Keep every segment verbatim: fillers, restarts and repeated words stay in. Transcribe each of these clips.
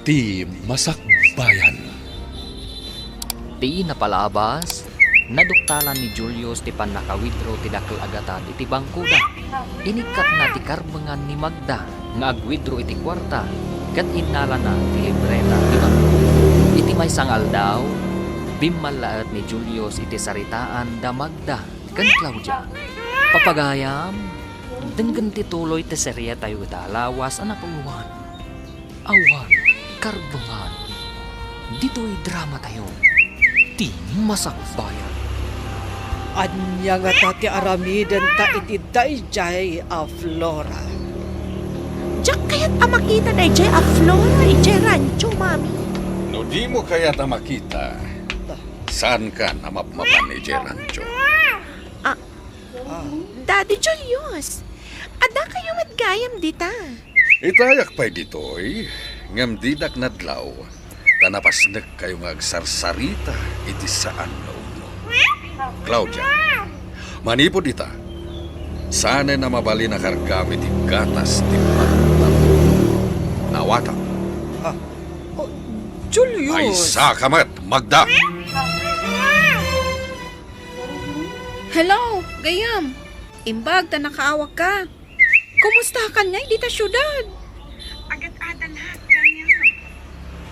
Ti Masakbayan. Ti napalabas, naduktalan ni Julius ti pannaka-withdraw ti dakkel a gatad iti bangkoda. Inikkatna ti karbengan ni Magda nga ag-withdraw iti kuarta ket innalana ti libreta ti bangko. Iti maysa nga aldaw, bimmallaet ni Julius iti saritaan da Magda ken Claudia. Papagayam, denggen ti tuloy ti serietayo ita a lawas a napulowan. Awan karbengan. Ditoy dramatayo, Ti Masakbayan. Ania ngata ti aramidenta iti daydiay a Flora? Diak kayat a makita daydiay a Flora idiay rancho, Mami. No dimo kayat a makita, saankan a mapmapan idiay rancho. Ah, Daddy Julius, adda kayo met gayam dita. Itayak pay ditoy, ngem didak nadlaw, ta napasnekkayo nga agsarsarita iti saan nga umno. Claudia, manipud ita, saanen a mabalin a kargam iti gatas ti pagtapno. Naawatam. Ah, oh, Julius! Maysa ka met, Magda! Hello, gayyem. Imbag ta nakaawakka. Kumustakan ngay dita siudad? Agad-adalak, gayyem.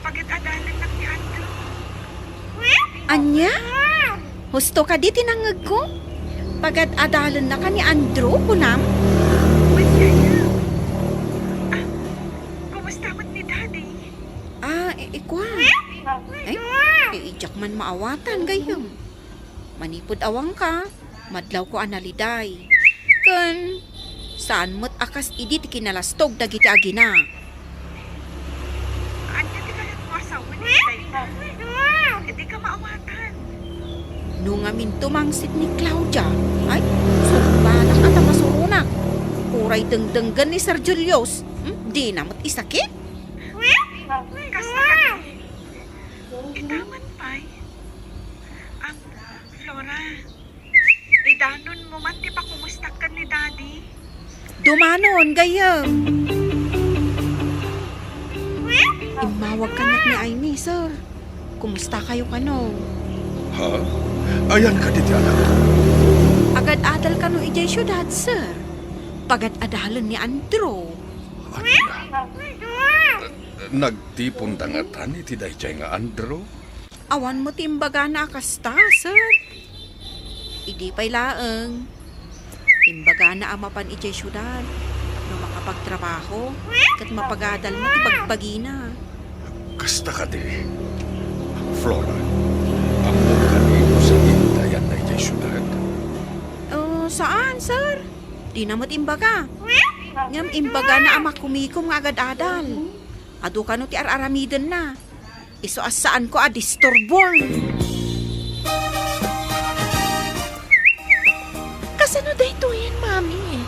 Pagad-adalannak ni Andrew. Ania? Husto kadi ti nangngegko? Pagad-adalennaka ni Andrew, kunam? Wen, gayyem. Ah, kumusta met ni Daddy? Ah, i-, ikua. Ay, i-, idiak man maawatan, gayyem. Manipud awanka, madlawko a naliday. Ken, saan met a kas idi ti kinalastog dagiti agina. Ania ti kayatmo a sawen iti dayta? Dika maawatan. No ngamin tumangsit ni Claudia, ay, sungbatak a ta masuronak. Uray dengdenggen ni Sir Julius, hmm, dina met isakit. Kasta kadi. Ita man pay. Am, Flora, idanonmo man ti pakumustak ken ni Daddy. Dumanon, gayyem. Immawag kaniak ni Aimee, sir. Kumustakayo kano? Ha? Ayan kadi ti anak? Agad-adal kano idiay siudad, sir? Pagad-adalen ni Andrew. Ania? Nagtiponda ngatan iti daydiay nga Andrew? Awan met ti imbagana a kasta, sir. Idi pay laeng, imbagana a mapan idiay siudad tapno makapagtrabaho ket mapagadalna ti bagbagina. Kasta kadi. Flora, ammom kadi no saan ti ayanna idiay siudad? Oh, saan, sir. Dina met imbaga. Ngem imbagana a makumikom nga agad-adal. Adu kano ti ar-aramidenna. Isu a saanko a disturbon. Kasano daytoyen, Mami?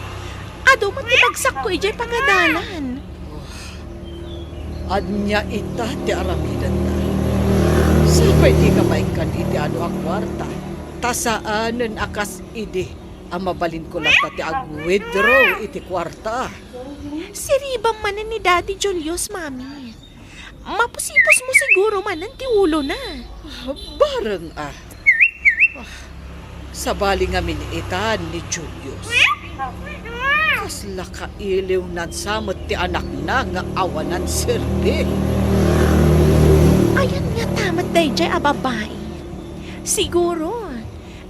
Adu met ti bagsakko idiay pagadalan. Ania ita ti aramidenna? Sapay dika maikkan iti adu a kuarta, ta saanen a kas idi a mabalinko latta ti ag-withdraw iti kuarta. Siribam manen ni Daddy Julius, Mami. Mapusipusmo siguro manen ti ulona. Bareng a. Ah, sabali ngamin ita ni Julius. Kasla kailiwnan sa met ti anakna nga awanan serbi. Ayan ngata met daydiay a babai. Siguro,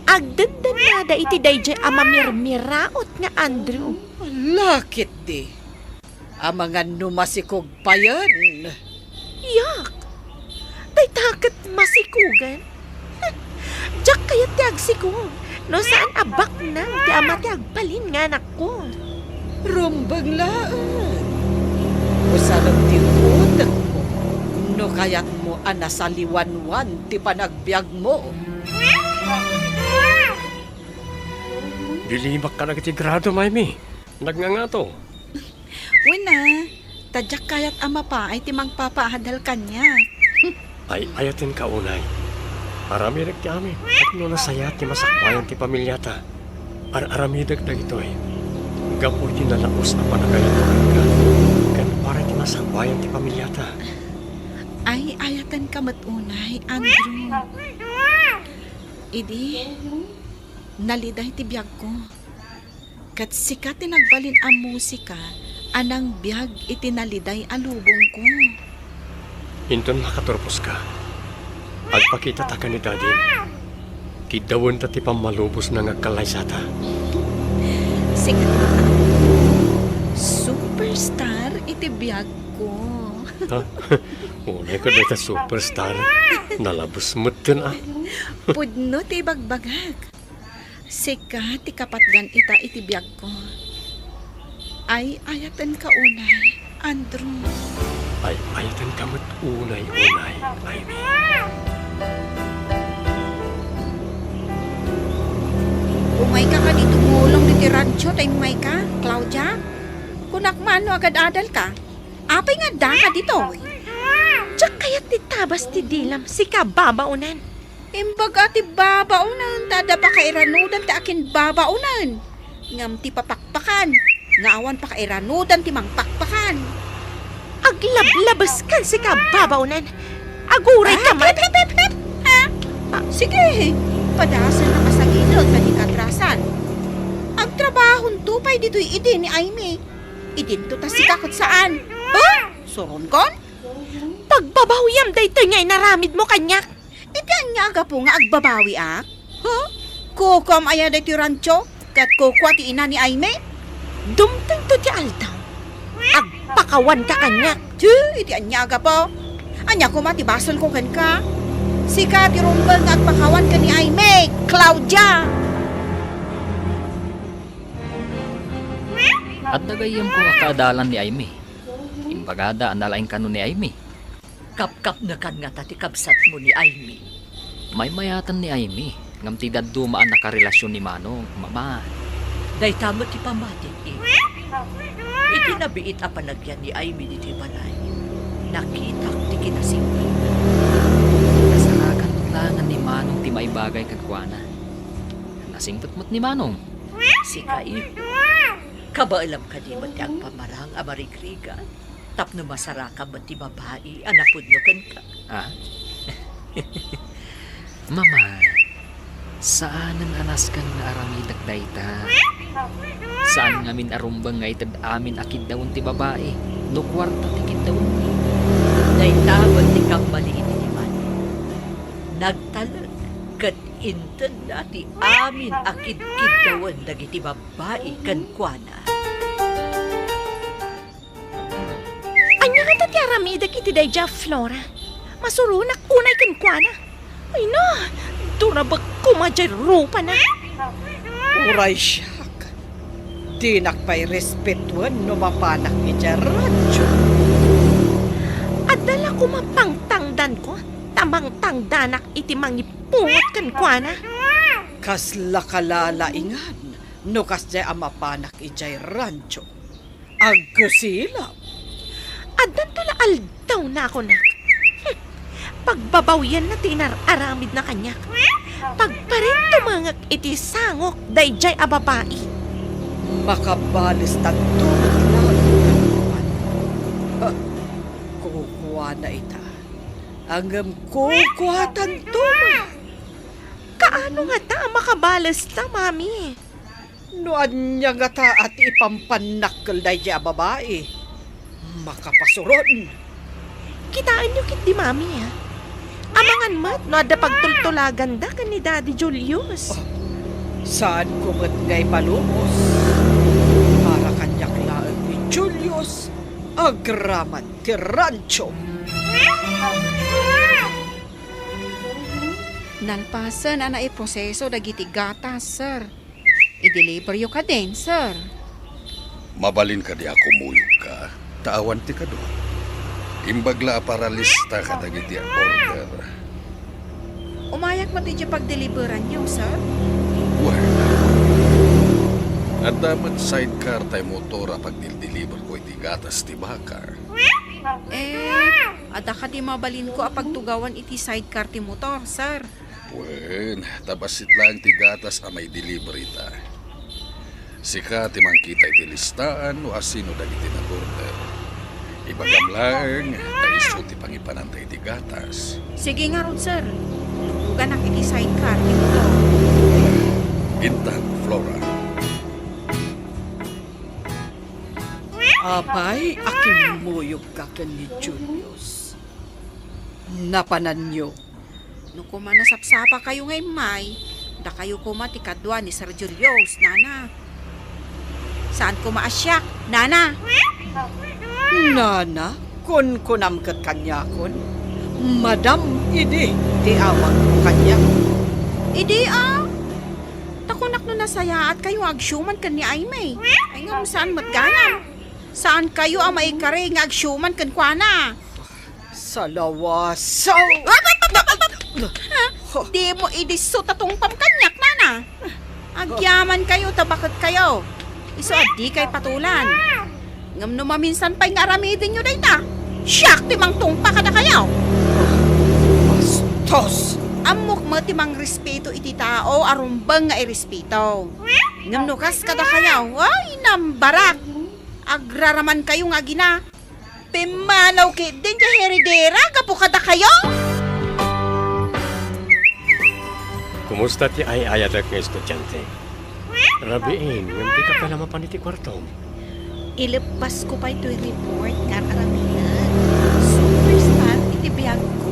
agdendennada iti daydiay a mamirmiraot nga Andrew. Lakit di. Amangan no masikog payen. Yak! Dayta ket masikogen? Diak kayat ti agsikog no saan a baknang ti ama ti agbalin nga anakko. Rumbeng laeng. Usarem ti utekmo no kayatmo a nasaliwanwan ti panagbiagmo. Bilimak kadagiti grado, Maymi. Nagngangato. Wen a, ta diak kayat a mapaay ti mangpapaadal kaniak. Ay-ayatenka unay. Aramidek ti amin tapno nasayaat ti masakbayan ti pamiliata. Ar-aramidek dagitoy gapu iti nalaus a panagayatko kenka ken para iti masakbayan ti pamiliata. Ay-ayatenka met unay, Andrew. Idi, naliday ti biagko. Ket sika ti nagbalin a musika a nangbiag iti naliday a lubongko. Inton makaturposka, agpakitata ken ni Dadim. Kiddawenta ti pammalubosna nga agkallaysata. Sika ti makaammo. Superstar iti biagko. Ha? Unay ko dayta superstar. Nalabes metten, a. Pudno ti ibagbagak. Sika ti kapatgan ita iti biagko. Ay-ayatenka unay, Andrew. Ay-ayatenka met unay, unay, Aimee. Umayka kadi tumulong ditoy rancho ta immayka, Claudia? Kunak man no agad-adalka. Apay nga addaka ditoy? Diak kayat ti tabas ti dilam, sika babaonen. Imbag a ti babaonen, ta adda pakairanudan ti akinbabaonen. Ngem ti papakpakan, nga awan pakairanudan ti mangpakpakan. Aglablabeskan, sika babaonen. Agurayka Ah, met. Hep, hep, hep, hep! Ha? Ah, sige, padasennak a sangidet ta di kadrasan. Agtrabahonto pay ditoy idi ni Aimee. Idinto ta sika ket saan. Ha? Suronkon? Pagbabawiam daytoy nga inaramidmo kaniak. Iti ania a gapu nga agbabawiak? Ha? Kukuam aya daytoy rancho? Ket kukua ti ina ni Aimee? Dumtengto ti aldaw. Agpakawanka kaniak. Ti, iti ania a gapu? Ania koma ti basolko kenka? Sika ti rumbeng nga agpakawan ken ni Aimee, Claudia! Adda gayyemko a kaadalan ni Aimee. Imbagada a nalaing kano ni Aimee. Kapkapnekan ngata ti kabsatmo ni Aimee. Maymayaten ni Aimee, ngem ti dadduma a nakarelasion ni Manong, Mama. Dayta met ti pammatik, eh. Iti nabiit a panagyan ni Aimee ditoy balay, nakitak ti kinasingpetna. Nasarakan laengen ni Manong ti maibagay kenkuana. Nasingpet met ni Manong. Sika, iho. Kabaelam kadi met ti agpamarang a marigrigat tapno masarakam met ti babai a napudno kenka? Ah? Mama, saanen a nasken nga aramidek dayta. Saan ngamin a rumbeng nga ited amin a kiddawen ti babai no kuarta ti kiddawenmi. Dayta met ti kammali iti ni Manong. Nagtalek ket intedna ti amin a kidkiddawen dagiti babai kenkuana. Ania ngata ti aramidek iti daydiay a Flora? Masuronak unay kenkuana. Ay na, durabek koma diay rupana. Uray siak, dinak pay respetuen no mapanak idiay rancho. Adda la koma pangtangdanko, ta mangtangdanak iti mangipungot kenkuana. Kasla kalalaingan no kasdiay a mapanak idiay rancho. Agkusilap. Addanto la aldawna a kunak. Hmm. Pagbabawianna ti inar-aramidna kaniak. Pagparintumengek iti sangok daydiay a babai. Makabalesta met laeng kenkuana. Ha, kukuana ita. Ngem kukuatanto met. Kaano ngata a makabalesta, Mami? No ania ngata a ti ipampannakkel daydiay a babai, makapasuron. Kitaenyo ketdi, Mami, a. Amangan met no adda pagtultulaganda ken ni Daddy Julius. Oh, saanko met nga ipalubos. Para kaniak laeng ni Julius agraman ti rancho. Nalpasen a naiproseso dagiti gatas, sir. I-deliveryo kadin, sir. Mabalin kadi a kumuyogka, ta awan ti kado. Imbag la a paralista kadagiti order. Umayak met idiay pagdeliveranyo, sir? Wen, adda met sidecar tay motor a pagdildeliverko iti gatas ti baka. Eh, adda kadi mabalinko a pagtugawan iti sidecar ti motor, sir? Wen, ta bassit laeng ti gatas a maideliver ita. Sika ti mangkita iti listaan no asino dagiti nag-order. Ibagam laeng, ta isu ti pangipananta iti gatas. Sige ngarud, sir. Lumoganak iti sidecar ti motor. Intan, Flora. Apay a kimmuyogka ken ni Julius? Napananyo? No koma nasapsapakayo nga immay, dakayo koma ti kadua ni Sir Julius, nana. Saan koma a siak, nana. Nana, kunkunam ket kaniakon. Madam, idi ti awagmo kaniak. Idi a? Ta kunak no nasayaatkayo nga agsiuman ken ni Aimee. Ay ngem saan met gayam. Saankayo a maikari nga agsiuman kenkuana. Salawasaw! Ha? Dimo idi isu ta tungpam kaniak, nana. Agyamankayo ta baketkayo. Isu a dikay patulan. Ngem no maminsan pay nga aramidenyo dayta, siak ti mangtungpa kadakayo. Bastos! Ammok met ti mangrespeto iti tao a rumbeng nga irespeto. Ngem no kas kadakayo, ay, nambarak! Agraramankayo nga agina. Pimmanaw ketdin ti heredera gapu kadakayo? Kumusta ti ay-ayatek nga estudiante? Rabiin, ngem dika pay la mapan iti kuartom. Ileppasko pay toy report nga ar-aramiden. Superstar iti biagko.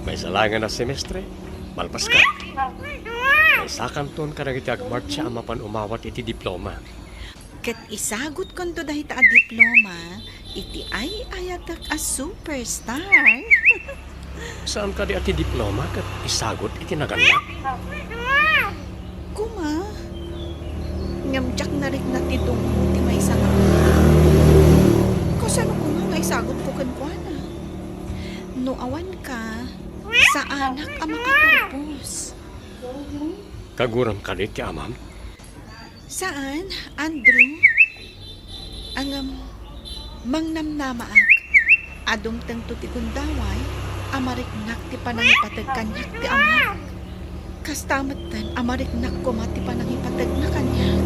Maysa laengen a semestre, malpaska. Maysakanton kadagiti agmartsa a mapan umawat iti diploma. Ket isagutkonto dayta a diploma iti ay-ayatek a superstar. Saan kadi a ti diploma ket isagut iti nagannak? Koma, ngem diak narikna ti dungngo ti maysa nga amak. Kasano koma nga isagutko kenkuana? No awanka, saanak a makaturpos. Kaguram kadi ti amam? Saan, Andrew. Ngem, mangnamnamaak a dumtengto ti gundaway a mariknak ti panangipateg kaniak ti amak. Kasta metten a mariknak koma ti panangipategna kaniak.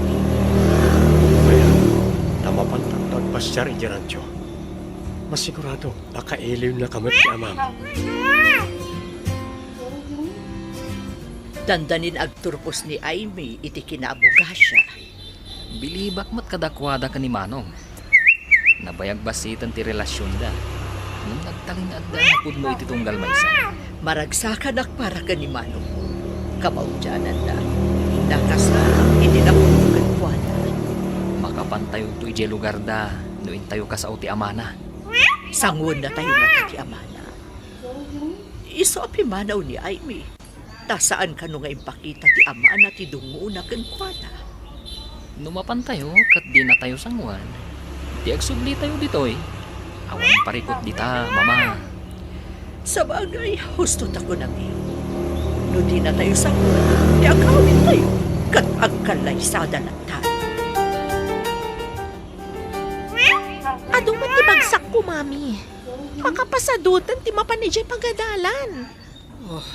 Aya, ta mapantanto agpasiar idiay rancho. Masigurado a kailiwna ka met ti amam. Dandanin agturpos ni Aimee iti kinabugasna. Bilibak met kadakuada ken ni Manong. Nabayag bassiten ti relasionda. Ngem nagtalinaedda a pudno iti tunggal maysa. Maragsakanak para ken ni Manongmo. Kamaudiananna, nakasarak iti napudno kenkuana. Makapantayonto idiay lugarda no intayo kasao ti amana. Sanguennatayo ngata ti amana. Isu a pimmanaw ni Aimee. Ta saan kano nga impakita ti amana ti dungngona kenkuana. No mapantayo ket dinatayo sanguen, ti agsublitayo ditoy, awan parikut dita, Mama. Sabagay, husto ta kunam, no dinatayo sanguen, ti agawidtayo ket agkallaysada latta. Adu met ti bagsakko, Mami. Makapasadutan ti mapan idiay pagadalan. Oh.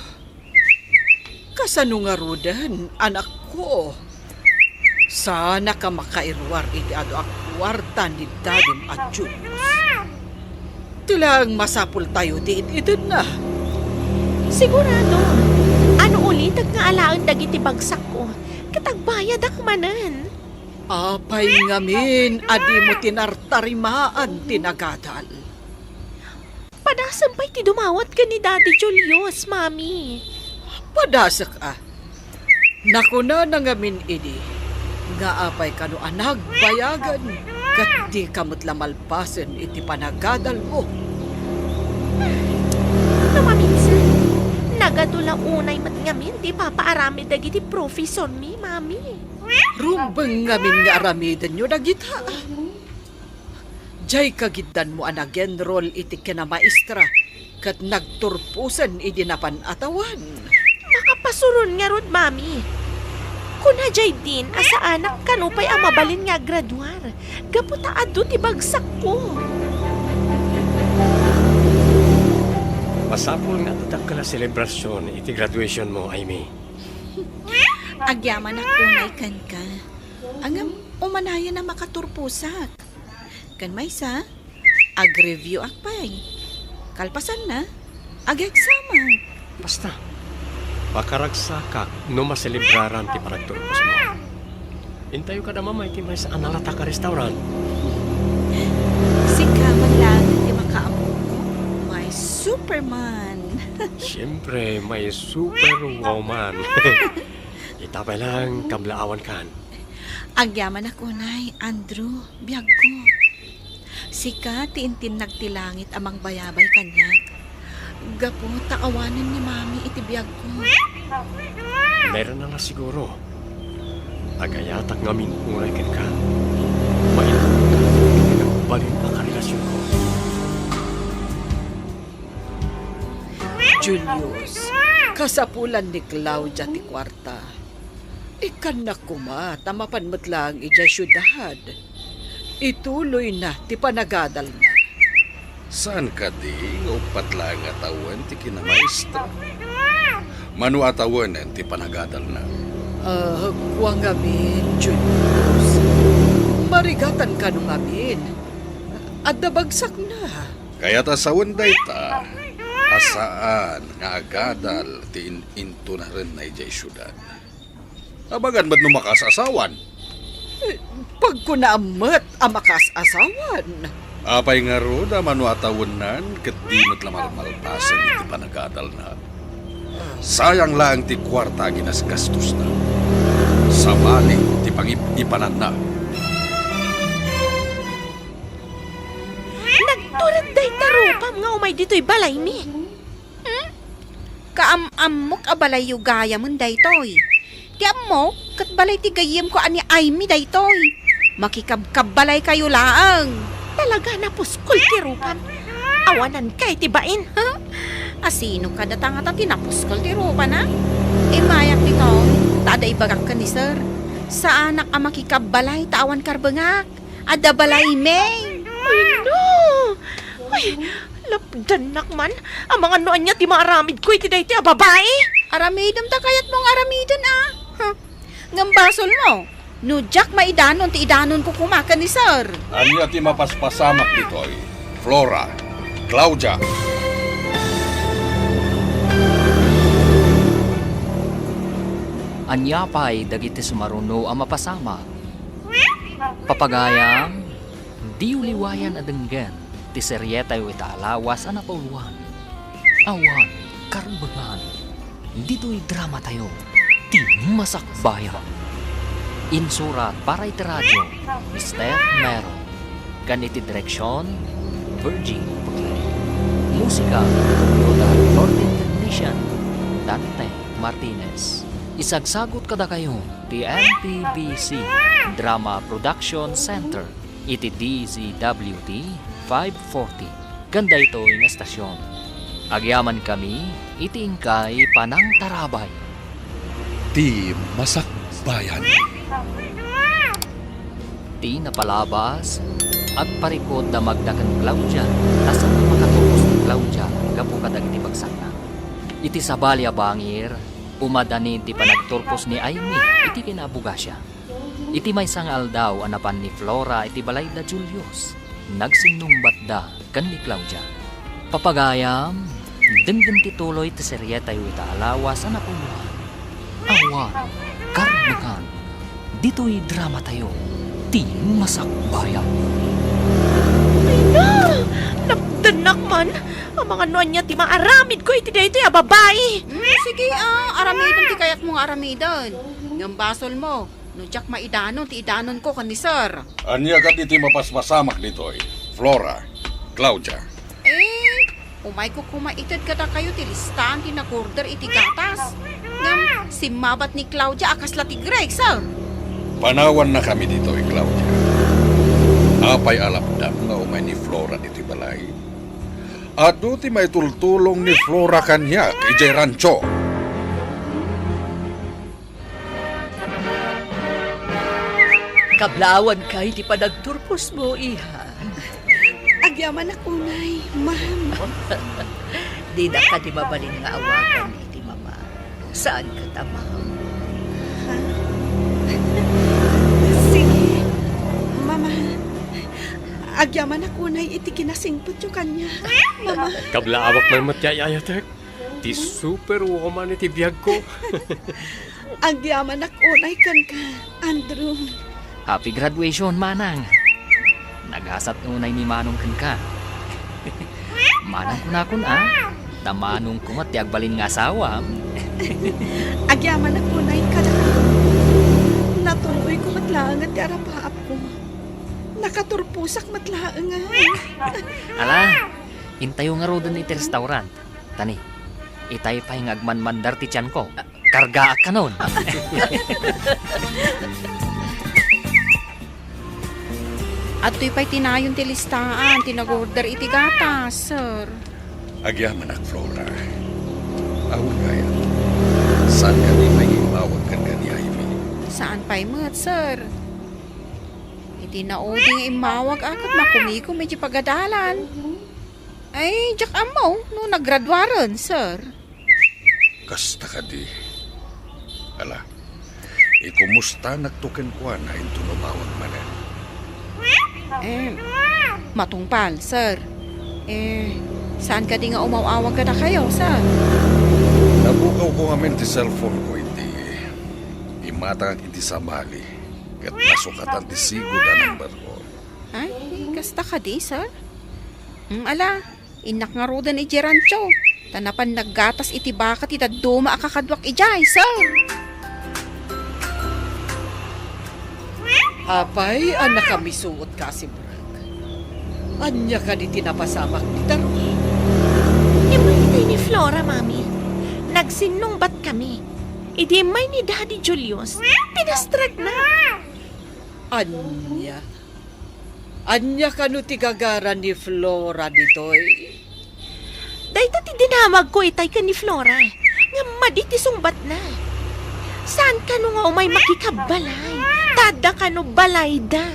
Kasano ngaruden, anakko? Saanka makairuar iti adu a kuarta ni dadim a Julius. Ti laeng masapultayo ti it-itedna. Sigurado, a no ulitek nga alaen dagiti bagsakko, ket agbayadak manen. Apay ngamin a dimo tinartarimaan ti nagadal? Padasem pay ti dumawat ken ni Daddy Julius, Mami. Padasek a. Nakunana ngamin idi nga apay kano a nagbayagen ket dika met la malpasen iti panagadalmo. No maminsan, nagadu la unay met ngamin ti ipapaaramid dagiti profesormi, Mami. Rumbeng ngamin nga aramidenyo dagita. Diay kagiddanmo a nag-enroll iti kinamaestra ket nagturposen idi napan a tawen. Makapasuron ngarud, Mami. Kuna diay din a saanak kano pay a mabalin nga aggraduar gapu ta adu ti bagsakko. Masapul nga adda dakkel a selebrasion iti graduationmo, Aimee. Agyamanak unay kenka. Ngem umanayen a makaturposak. Ken maysa, Ag-review-ak pay. Kalpasanna, ag-exam-ak. Basta, pakaragsakak no maselebraran ti panagturpos mo. Intayo kada mama iti maysa a nalatak a restaurant. Sika man laeng ti makaammo, my Superman. Siyempre, my Superwoman. Ita pay lang, kablaawankan. Agyamanak unay, Andrew, biagko. Sika ti intinnag ti langit a mangbayabay kaniak. Gapu ta awanen ni Mami iti biagko. Meron na nga siguro. Agayatak ngamin unay kenka. Mailunka iti nagbalin a karelasionko. Julius, kasapulan ni Claudia ti kuarta. Ikkannak koma ta mapan met laeng idiay siudad. Ituloyna ti panagadalna. Saan kadi nga uppat laeng a tawen ti kinamaestra? Mano a tawenen ti panagadalna? Ah, kua ngamin, Julius. Marigatan kano ngamin. Adda bagsakna. Kayat a sawen dayta a saan nga agadal ti in-, intunarenna idiay siudad. Abagan met no makaasawan. Eh, pagkunaam met a makaasawan. Apay ngarud a mano a tawennan ket di met la malmalpasen iti panagadalna? Sayang laeng ti kuarta a ginasgastosna. Sabali ti pangip-ipananna. Nagtured dayta rupam nga umay ditoy balaymi. Hmm? Kaam-ammok a balayyo gayamen daytoy. Ti ammok, ket balay ti gayyemko a ni Aimee daytoy. Makikabkabbalaykayo laeng. Talaga napuskol ti rupam. Awanan kay ti bain, ha? Asino kada ta ngata ti napuskol ti rupana? Imayak ditoy, ta adda ibagak ken ni Sir. Saanak a makikabbalay ta awan karbengak. Adda balaymi. Ay, no! Ay, lapdannak man. Amangan no ania ti maaramidko iti daytoy a babai. Aramidem ta kayatmo nga aramiden, a. Huh. Ngem basolmo, no diak maidanon ti idanonko koma ken ni Sir. Ania ti mapaspasamak ditoy, Flora, Claudia? Ania pay dagiti sumaruno a mapasamak? Papagayam, diyo liwayan a denggen ti serietayo ita a lawas a napauluan. Awan karbengan ditoy dramatayo, Ti Masakbayan. Insurat para iti radio, Mister Mero. Ken iti direksion, Virgie Pagil. Musika, computer recording technician, Dante Martinez. Isagsagut kadakayo ti M P B C Drama Production Center iti D Z W T five forty ken daytoy nga estasion. Agyamankami iti inkay panangtarabay. Ti Masakbayan. Ti napalabas, agparikut da Magda ken Claudia, ta saan a makaturpos ni Claudia gapu kadagiti bagsakna. Iti sabali a bangir, umadani ti panagturpos ni Aimee iti kinaabugasia. Iti maysa nga aldaw a napan ni Flora iti balay da Julius, nagsinnungbatda ken ni Claudia. Papagayam, denggen ti tuloy ti serietayo ita a lawas a napauluan. Awan karbengan ditoy dramatayo, Ti Masakbayan. Ay na! Lapdannak man! Amangan no ania ti maaramidko iti daytoy a babai! Hmm, sige, a, aramidem ti kayatmo nga aramiden. Ngem basolmo, no diak maidanon ti idanonko ken ni Sir. Ania kadi ti mapaspasamak ditoy, Flora, Claudia? Eh, umayko koma ited kadakayo ti listaan ti nag-order iti gatas. Ngem simmabat ni Claudia a kasla ti Greek, Sir. Panawannakami ditoy, Claudia. Apay a lapdam nga umay ni Flora ditoy balay? Adu ti maitultulong ni Flora kaniak idiay rancho. Kablaawanka iti panagturposmo, iha. Agyamanak unay, ma'am. Dina kadi mabalin nga awagan iti mama. Saan ket a ma'am? Ha? Sige, mama. Agyamanak unay iti kinasingpetyo kaniak, Mama. Kablaawak man met ti ay-ayatek. Ti superwoman iti biagko. Agyamanak unay kenka, Andrew. Happy graduation, Manang. Nagasat unay ni Manong kenka. Manang kunakon a, ta manongko met ti agbalin nga asawam. Agyamanak unay kadakayo. Natun-oyko met laengen ti arapaapko. Nakaturposak met laengen. Ala, intayo ngaruden iti restaurant. Tani, itay pay nga agmanmandar ti tianko. Kargaak kanon. Adtoy pay ti nayon ti listaan ti nag-order iti gatas, sir. Agyamanak, Flora. Awan gayam. Saan kadi pay nga immawag kenka ni Jaime? Saan pay met, sir. Iti naudi nga immawag a ket makumikom iti pagadalan. Ay, diak ammo no naggraduaren, sir. Kasta kadi. Ala, ikumustanakto kenkuana inton umawag manen. Eh, matungpal, sir. Eh, saan kadi nga umaw-awag kadakayo, sir? Napukawko ngamin ti cellphoneko iti imatangak iti sabali ket nasukatan ti sigud a numberko. Ay, kasta kadi, sir? Mm, ala, innak ngaruden idiay rancho, ta napan naggatas iti baka ti dadduma a kakaduak idiay, sir. Apay a nakamisuotka a simrek? Ania kadi ti napasamak dita rua? Immay itay ni Flora, Mami. Nagsinnungbatkami. Idi immay ni Daddy Julius, pinastrekna. Ania? Ania kano ti gagara ni Flora ditoy? Dayta ti dinamagko itay ken ni Flora, ngem madi ti sungbatna. Saan kano nga umay makikabbalay, ta adda kano balayda.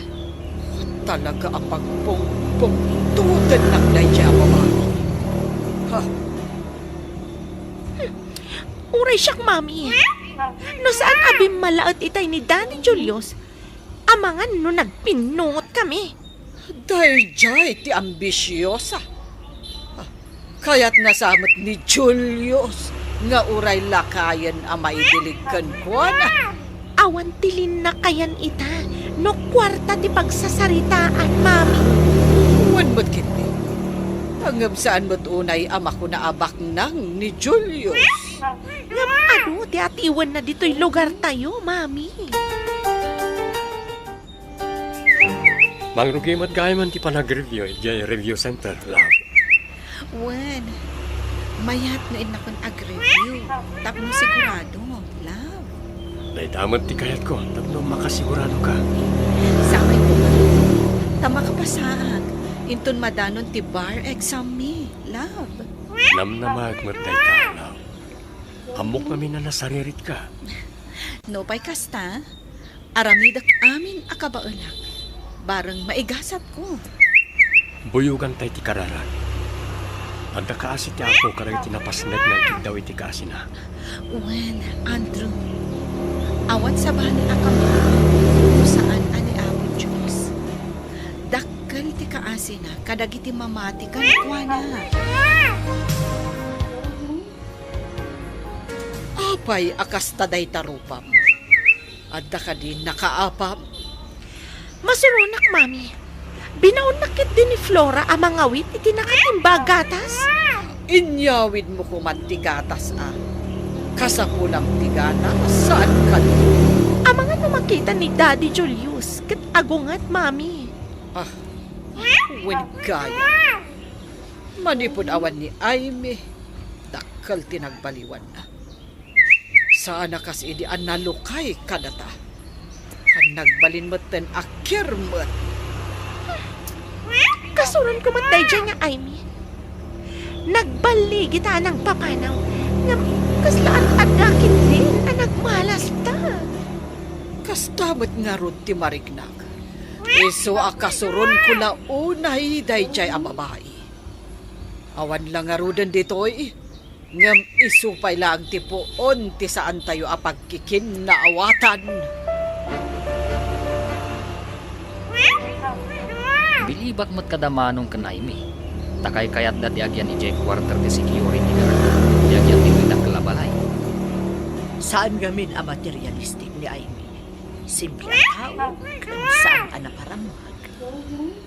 Talaga a pagpungpungtotennak daydiay a babai. Ha? Hmm. Uray siak, Mami. No saan a bimmalaet itay ni Daddy Julius, amangan no nagpinnungotkami. Daydiay ti ambisiosa. Ah, kayatna sa met ni Julius nga uray lakayen a maidilig kenkuana. Awan ti linnakayan ita no kuarta ti pagsasaritaan, Mami. Wen met ketdi. Ngem saan met unay a makuna a baknang ni Julius. Ngem adu ti atiwenna ditoy lugartayo, Mami? Mangrugi met gayam ti panag-review idiay review center, love. Wen, mayat no innakon ag-review tapno sigurado, love. Dayta met ti kayatko tapno makasigurado ka. Sapay koma, ta makapasaak inton madanon ti bar exam mi, love. Namnamaek met dayta, love. Ammok ngamin a nasaririt ka. Nupay kasta, aramidek amin a kabaelak, bareng maigasatko. Buyogan tay ti kararag. Adda kaasi ti Apo kadagiti napasnek nga agkiddaw iti kaasina. Wen, Andrew, awan sabali a kamaanan no saan a ni Apo Dios. Dakkel ti kaasina kadagiti mamati kenkuana. Apay a kasta dayta rupam? Adda kadi nakaapam? Masuronak, Mami. Binaonnak ketdi ni Flora a mangawit iti nakatimba a gatas. Inyawidmo koman ti gatas a. Kasapulam ti gatas, saan kadi? Amangan no makita ni Daddy Julius ket agunget, Mami. Ah, wen gayam. Manipud awan ni Aimee, dakkel ti nagbaliwanna. Saan a kas idi a nalukay kadata. Nagbalin metten a kirmet. Kasuronko met daydiay nga Aimee. Nagballigita a nangpapanaw, ngem kasla ad-adda ketdin a nagmalasta. Kasta met ngarud ti mariknak. Isu a kasuronko la unay daydiay a babai. Awan la ngaruden ditoy, ngem isu pay laeng ti puon ti saantayo a pagkikinnaawatan. Ibak met kada Manong ken Aimee. Ta kaykayatda ti agyan idiay quarter ti security guard, ti agyan ditoy dakkel a balay. Saan ngamin a materialistic ni Aimee. Simple a tao, ken saan a naparammag.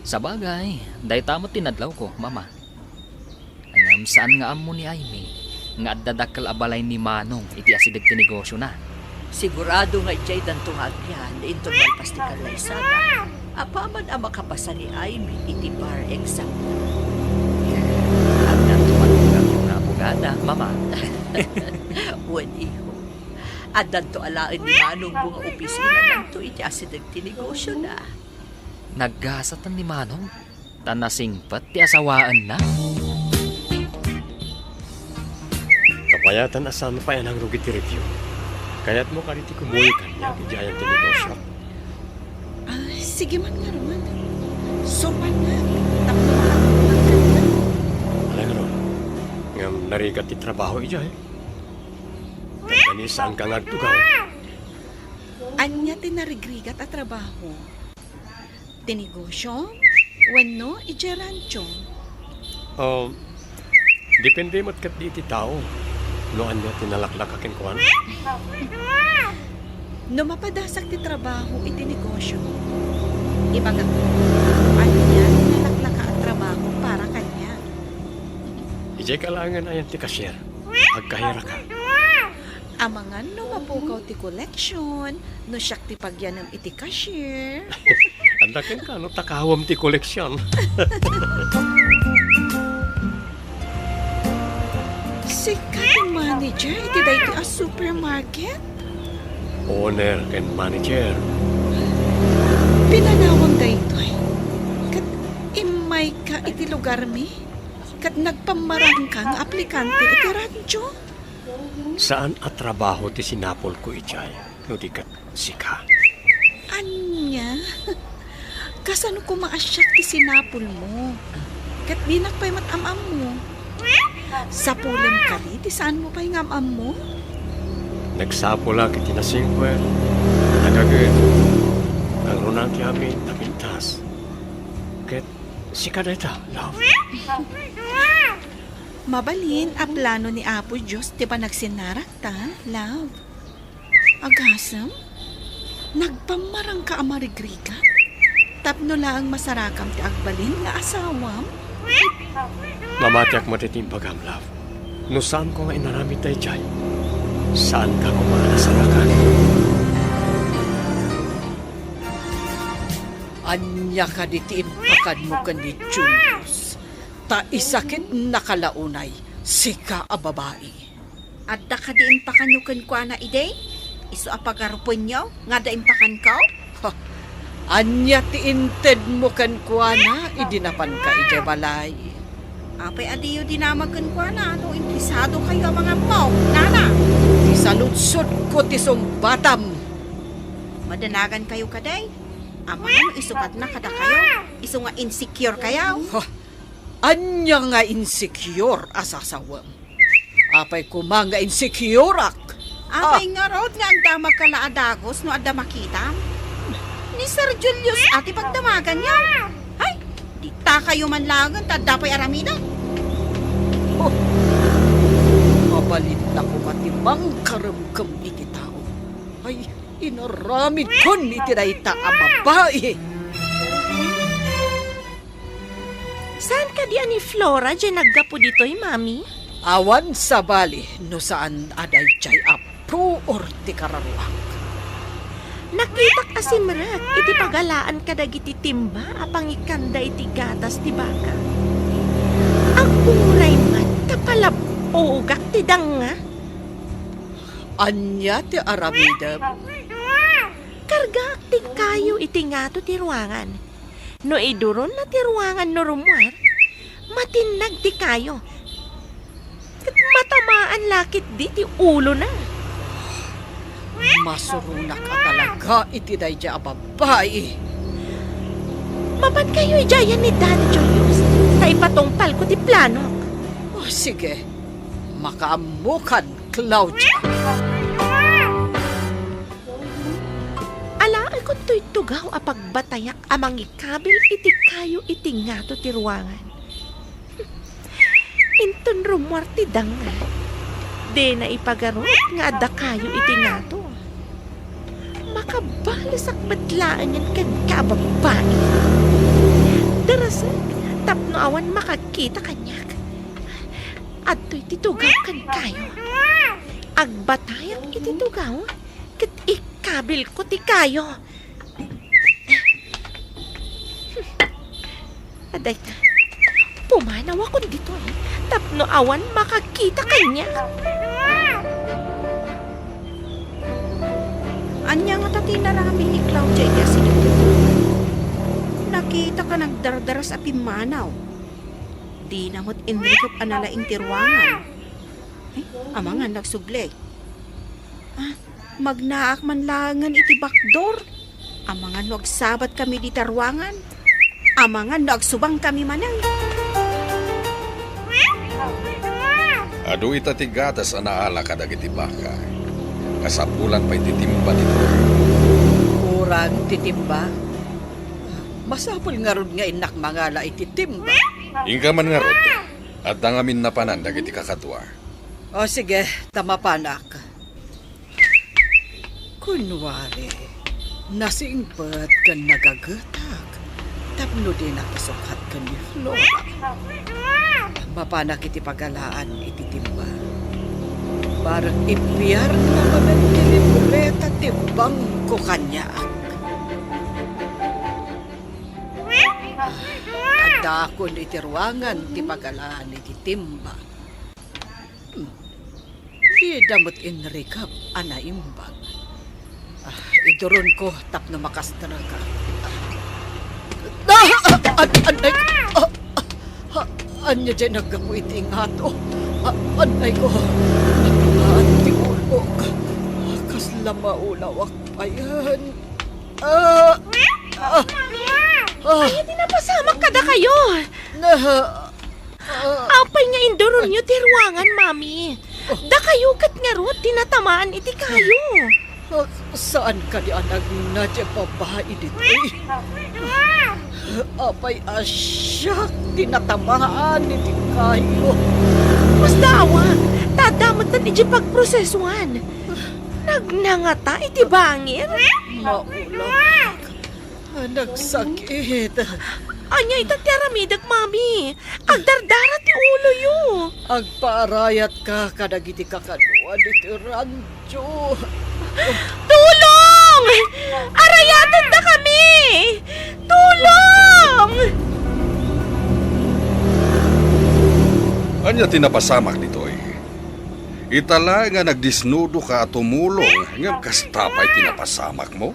Sabagay, dayta met ti nadlawko, Mama. Ngem saan nga ammo ni Aimee nga adda dakkel a balay ni Manong iti asideg ti negosiona. Sigurado nga idiay danto nga agyan inton malpas ti kallaysada. Apaman a makapasa ni Aimee iti bar exam na. Addanto manugang nga abogada, Mama. Wen, iho. Addanto alaen ni Manongmo nga opisina danto iti asideg ti negosiona. Naggasatan ni Manong? Ta nasingpet ti asawaenna. Kabayatan a saan pay a nangrugi ti review. Kayatmo kadi ti kumuyo kaniak idiay ayan ti negosio? Ah, sige man ngarud. Supanak, tapno makatulong kenka. Alay ngarud. Ngem narigat ti trabaho idiay. Kani saanka nga agtugaw? Ania ti narigrigat a trabaho? Ti negosio wenno idiay rancho? Um, depende met ketdi iti tao no ania ti nalaklaka kenkuana. No mapadasak ti trabaho iti negosio, ibagak no ania ti nalaklaka a trabaho para kaniak. Idiay ka laengen ayan ti cashier. Agkahiraka. Amangan no mapukaw ti koleksyon, no siak ti pagyanem iti cashier. Adda kenka no takawem ti koleksyon. Sika ti manager iti daytoy a supermarket? Owner ken manager. Pinanawam daytoy. Ket immayka iti lugarmi? Ket nagpammarangka nga aplikante iti radyo? Saan a trabaho ti sinapulko idiay, no di ket sika. Ania? Kasano koma a siak ti sinapulmo? Ket dinak pay met am-ammo. Sapulem kadi ti saanmo pay nga am-ammo? Nagsapulak iti nasingpet, nagaged, nangruna ti amin a pintas. Ket sika dayta, love. Mabalin a plano ni Apo Dios ti panagsinnarakta, love. Agasem, nagpammarangka a marigrigat tapno laeng masarakam ti agbalin nga asawam? Mamatiak met iti imbagam, love. No saanko nga inaramid daydiay, saanka koma a nasarakan. Ania kadi ti impakanmo ken ni Julius? Ta isakitnaka la unay, sika a babai. Adda kadi impakanyo kenkuana idi? Isu a pagarupenyo nga adda impakanko? Ha, ania ti intedmo kenkuana idi napanka idiay balay? Apay a diyo dinamag kenkuana no interesado kayo a mangammo, nana? Ti saludsodko ti sungbatam. Madanagan kayo kadi? Amangan no isukatna kadakayo, isu nga insecure kayo. Ha, ania nga insecure a sasawem? Apay koma nga insecureak? Apay ngarud nga agdamagka la a dagus no adda makitam? Ni Sir Julius a ti pagdamaganyo. Ay, ditakayo man laengen ta adda pay aramiden. Oh, mabalinna koma ti mangkaremkem iti tao. Ay, inaramidkon iti dayta a babai. Saan kadi a ni Flora diay naggapu ditoy, Mami? Awan sabali no saan a daydiay a puor ti kararuak. Nakitak a simrek iti pagalaan kadagiti timba a pangikkanda iti gatas ti baka. Aguray met ta palab-ogak ti danga. Ania ti aramidem? Kargaak ti kayo iti ngato ti ruangan. No iduronna ti ruangan no rummuar, matinnag ti kayo. Ket matamaan la ketdi ti ulona. Masuronak a talaga iti daydiay a babai. Mapankayo idiayen ni Daddy Julius, ta ipatungpalko ti planok. Oh, sige. Makaammokan, Claudia. Alaek Kuntoy tugaw a pagbatayak a mangikabil iti kayo iti ngato ti ruangan. Inton rummuar ti danga, dina ipagarut nga adda kayo iti ngato. Makabalesak met laengen kenka a babbai. Darasek tapno awan makakita kaniak. Adtoy ti tugaw ken kayo. Agbatayak iti tugaw ket ikabilko ti kayo. Adayta, pumanawakon ditoy tapno awan makakita kaniak. Ania ngata ti inaramid ni Claudia iti asideg ti tugaw? Nakitak a nagdardaras a pimmanaw. Dina met inrikep a nalaing ti ruangan. Ay, amangan no agsubli. Ah, magnaak man laengen iti bakdor. Amangan no agsabatkami dita ruangan. Amangan no agsubangkami manen. Adu ita ti gatas a naala kadagiti baka. Kasapulan pay ti timba ditoy. Kurang ti timba? Masapul ngarud nga innak mangala iti timba. Inka man ngarud, adda ngamin napanan dagiti kakadua. O sige, ta mapanak. Kunwari, nasingpet ken nagagetak tapno dinak isukat ken ni Flora. Mapanak iti pagalaan iti timba. Barek ipiarna manen ti libreta ti bangko kaniak. Ah, addaakon iti ruangan ti pagalaan iti timba. Hmm. Dida met inrikep a naimbag. Ah, iduronko tapno makastrek. Ah, ah, an-, anay, ah, ah, ah, ania diay naggapu iti ingato? Ah, anay ko. Natamaan ti ulok. Ah, kasla maulawak payen. Ah, ah, ah. Ania ti napasamak kadakayo? Na, Apay nga induronyo ti ruangan, Mami? Dakayo ket ngarud ti natamaan iti kayo. Ah, saan kadi a nagna diay babai ditoy? Apay a siak ti natamaan iti kayo? Masdaawa, ta adda metten idiay pagprosesoan. Nagna ngata iti bangir? Maulawak. Ah, nagsakit. Ania ita ti aramidek, Mami? Agdardara ti uloyo. Agpaarayatka kadagiti kakadua ditoy rancho. Tulong! Arayatendakami! Tulong! Ania ti napasamak ditoy? Ita laeng nga nagdisnudoka a tumulong, ngem kasta pay ti napasamakmo?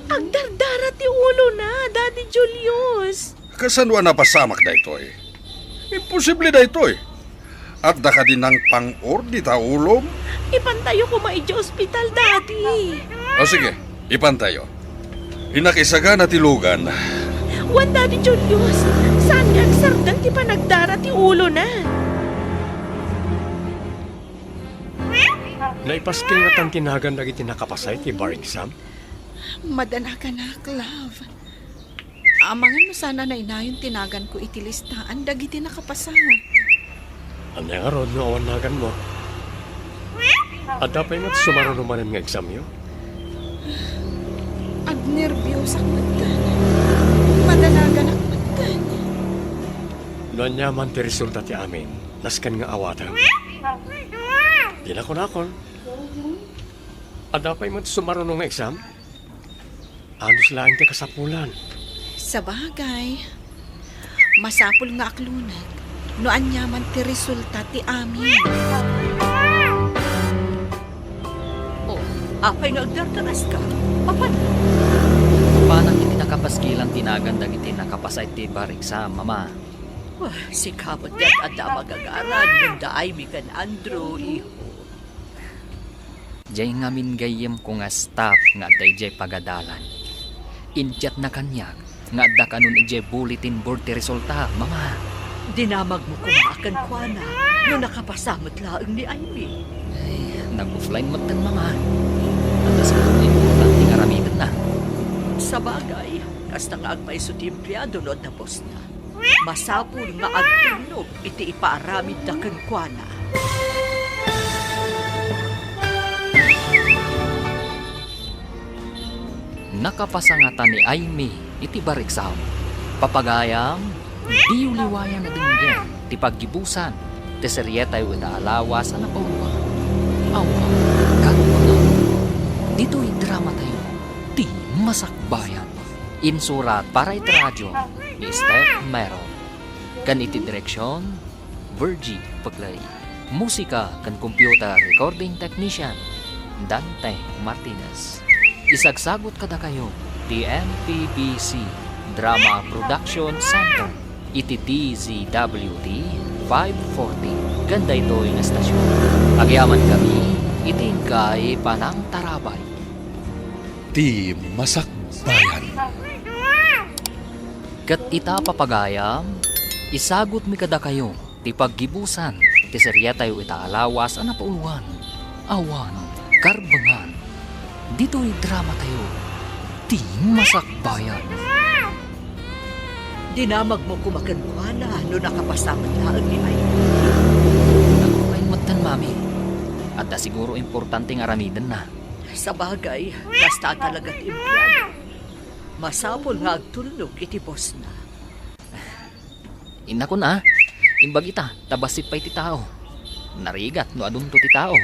Agdardara ti ulona, Daddy Julius. Kasano a napasamak daytoy? Imposible daytoy. Adda kadi nangpang-or dita ulom? Ipantayo koma idiay ospital, Daddy. O sige, ipantayo. Innak isagana ti lugan. Wen, Daddy Julius, saan nga agsardeng ti panagdara ti ulona? Naipaskil ngatan ti nagan dagiti nakapasa iti bar exam? Madanaganak, love. Amangan no saan a nainayon ti naganko iti listaan dagiti nakapasa. Ania ngarud no awan naganmo? Adda pay met sumaruno manen nga examyo? Agnerbiosak metten. Madanaganak metten. No aniaman ti resulta ti amin, nasken nga awatem. Dina kunakon. Adda pay met sumaruno nga exam? Anus laeng ti kasapulan. Sabagay, masapul nga aklonek no aniaman ti resulta ti amin. Oh, apay nga agdardaraska? Mapan? Mapanak iti nakapaskilan ti nagan dagiti nakapasa iti bar exam, Mama. Ah, sika met ti ad-adda a magagaran ngem da Amy ken Andrew, iho. Diay ngamin gayyemko nga staff nga adda idiay pagadalan. Inchatna kaniak nga adda kanon idiay bulletin board ti resulta, Mama. Dinamagmo koma kenkuana no nakapasa met laeng ni Amy. Ay, nag-offline metten, Mama. Adda siguro importante nga aramidenna. Sabagay, kasta nga agpayso ti empleado no adda bossna. Masapul nga agtulnog iti ipaaramidda kenkuana. Nakapasangata ni Aimee iti bariksaw. Papagayam, diyo liwayan a denggen ti paggibusan ti serietayo ita a lawas a napauluan. Awan, kalpakan. Ditoy dramatayo, Ti Masakbayan. Insurat para iti radio ni Steph Meron. Ken iti direksion, Virgie Peclay. Musika ken computer recording technician, Dante Martinez. Isagsagut kadakayo ti M P B C Drama Production Center iti D Z W T five forty ken daytoy nga estasion. Agyamankami iti inkay panangtarabay. Ti Masakbayan. Ket ita, papagayam, isagutmi kadakayo ti paggibusan ti serietayo ita a lawas a napauluan, Awan Karbengan. Ditoy dramatayo, Ti Masakbayan. Dinamagmo koma kenkuana no nakapasa met laeng ni Aimee. Agpain metten, Mami. Adda siguro importante nga aramidenna. Sabagay, kasta talaga ti empleado. Masapul nga agtulnog iti bossna. Innakon a, imbag ita, ta bassit pay ti tao. Narigat no adunto ti tao.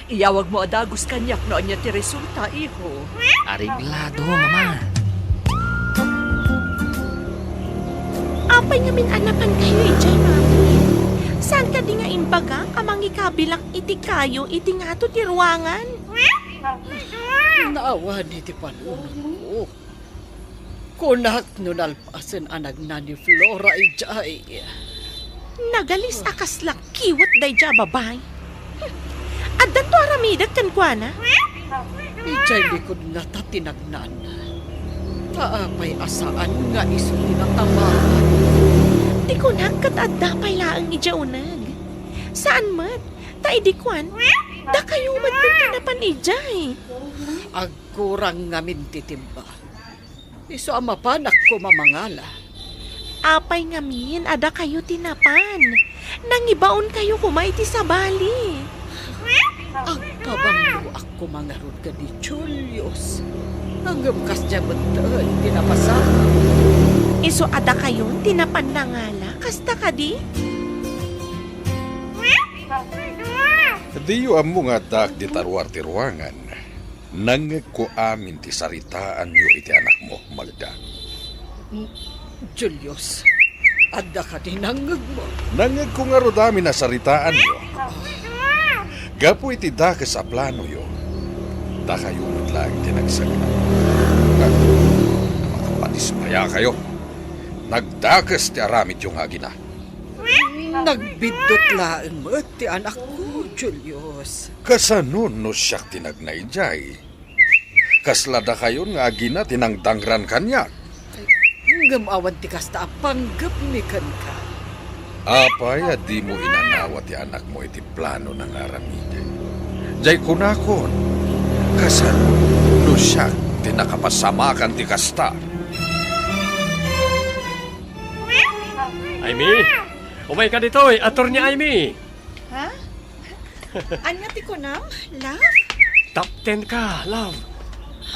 Iyawagmo a dagus kaniak no ania ti resulta, iho. Areglado, Mama. Apay ngamin a napankayo idiay, Mami? Saan kadi nga imbagak a mangikabilak iti kayo iti ngato ti ruangan? Naawani ti panunotko. Kunak no nalpasen a nagna ni Flora idiay. Nagalis a kasla kiwet daydiay a babai. Hmm. Addanto aramidek kenkuana? Idiay likudna ta tinagnaanna. Ta apay a saan nga isu ti natamaan? Ti kunak ket adda pay laeng idiay uneg. Saan met, ta idi kuan, dakayo met ti napan idiay. Agkurang ngamin ti timba. Isu a mapanak koma mangala. Apay ngamin a dakayo ti napan? Nangibaonkayo koma iti sabali. Agpabangloak koma ngarud ken ni Julius. Ngem kasdiay metten ti napasamak. Isu a dakayon ti napan nangala, kasta kadi? Diyo ammo nga addaak dita ruar ti ruangan. Nangngegko amin ti saritaanyo iti anakmo, Magda. Mm, Julius, adda kadi nangngegmo? Nangngegko ngarud amin a saritaanyo. Gapu iti dakes a planoyo, dakayo met laeng ti nagsagana. Makapadismayakayo. Nagdakes ti aramidyo nga agina. Nagbiddut laeng met ti anakko, Julius. Kasano no siak ti nagna idiay? Kasla dakayon nga agina ti nangdangran kaniak? Ngem awan ti kasta a panggepmi kenka. Apay a dimo inanawa ti anakmo iti planona nga aramiden? Diay kunakon, kasano no siak ti nakapasamakan ti kasta? Aimee! Umayka ditoy, Attorney Aimee! Ha? Ania ti kunam, love? Top ten ka, love.